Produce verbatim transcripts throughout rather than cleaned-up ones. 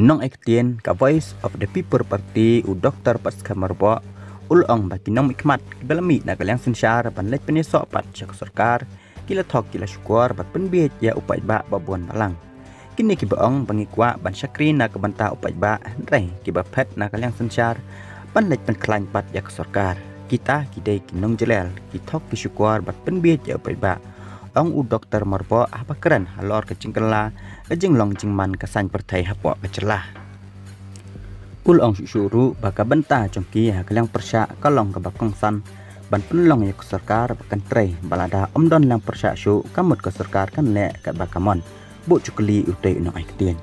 Nongaiktien ka Voice of the People Party u Doktor Batskhem Myrboh u la ong ba ki nongmihkhmat kiba la mih na ka liang synshar ban leit pynïasoh pat sha ka sorkar ki la thok ki la shukor bad pynbieit ïa u paidbah ba bun balang. Kine kiba ong ba ngi kwah ban shakri na ka bynta u paidbah hynrei kiba phet na ka liang synshar ban leit pynkhlaiñ pat ïa ka sorkar. Kita ki dei ki nongjylliar, ki thok ki shukor bad pynbieit ïa u paidbah, ong u Doktor Myrboh haba kren halor ka jingkylla ka jinglong jingman ka saiñ pyrthei hapoh ka jylla. U la ong shuh shuh ruh ba ka bynta jong ki ha ka liang pyrshah ka long kaba kongsan ban pynlong ïa ka sorkar ba kan trei, ba lada ym don liang pyrshah shuh ka mut ka sorkar kan leh katba ka mon. Buh jukli, u tei u nongaiktien.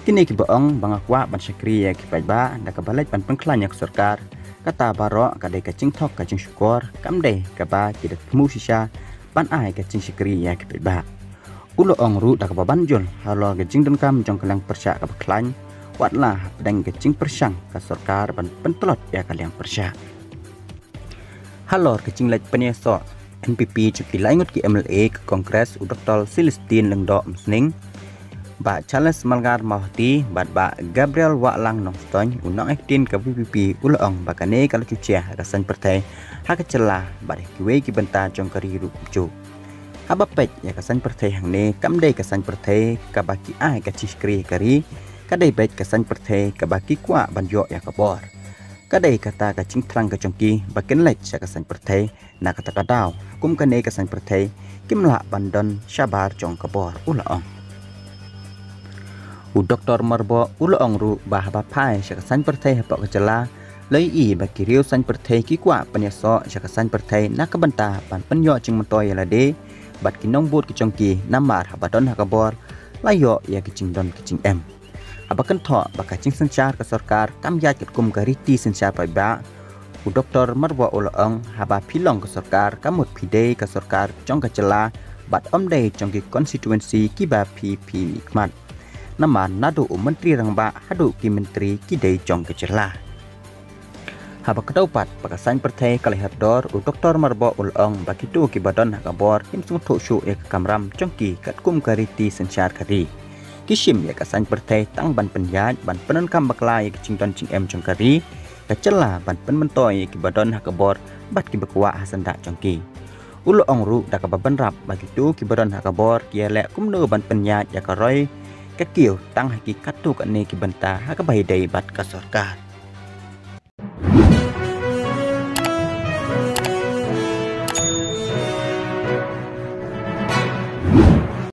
Kine kiba ong ba nga kwah ban shakri ïa ki paidbah da kaba leit ban pynkhlaiñ ïa ka sorkar, kata baroh ka dei ka jingthok ka jingshukor, kam dei kaba ki da thmu shisha ban ai ka jingshakri ïa ki paidbah. U la ong ruh da kaba ban jur halor ka jingdonkam jong ka liang pyrshah kaba khlaiñ, wat la hapdeng ka jingpyrshang ka sorkar ban pyntlot ïa ka liang pyrshah. Halor ka jingleit pynïasoh N P P jong ki lai ngut ki M L A ka Congress, u Doktor Celestine Lyngdoh Umsning, Bah Charles Marngar Mawhati bad Bah Gabriel Wahlang Nongstoiñ, u nongaiktien ka V P P u la ong ba kane ka la shu jia ha ka saiñ pyrthei ha ka jylla bad ha kiwei ki bynta jong ka ri ruh kumjuh. Haba peit ïa ka saiñ pyrthei hangne, kam dei ka saiñ pyrthei kaba ki ai ka jingshakri ïa ka ri, ka dei beit ka saiñ pyrthei kaba ki kwah ban ïoh ïa ka bor. Ka dei kata ka jingthrang ka jong ki ba kin leit sha ka saiñ pyrthei. Na kata ka daw, kum kane ka saiñ pyrthei kim lah ban don shabar jong ka bor, u la ong. U Doktor Myrboh u la ong ruh ba haba phai sha ka saiñ pyrthei hapoh ka jylla, la ïohi ba ki riew saiñ pyrthei ki kwah pynïasoh sha ka saiñ pyrthei na ka bynta ban pynïoh jingmyntoi ïa lade bad ki nongbud ki jong ki, namar haba don ha ka bor la ïoh ïa ki jingdon ki jingem. Haba kynthoh ba ka jingsynshar ka sorkar kam ïaid katkum ka riti synshar paidbah, u Doktor Myrboh u la ong, haba phi long ka sorkar ka mut phi dei ka sorkar jong ka jylla bad ym dei jong ki constituency kiba phi phi mihkhmat. Namar naduh u Myntri Rangbah haduh ki myntri ki dei jong ka jylla. Haba kdew pat ba ka saiñ pyrthei ka la hiar dor, u Doktor Myrboh u la ong ba kito kiba don ha ka bor kim sngewthuh shuh ïa ka kamram jong ki katkum ka riti synshar ka ri. Ki shim ïa ka saiñ pyrthei tang ban pynïaid, ban pyndonkam bakla ïa ki jingdon jingem jong ka ri, ka jylla, ban pynmyntoi ïa kiba don ha ka bor bad kiba kwah ha syndah jong ki. U la ong ruh da kaba bynrap ba kito kiba don ha ka bor ki ïaleh kumno ban pynïaid ïa ka roi ka kiew tang ha ki katto katne ki bynta ha kaba ïadei bad ka sorkar.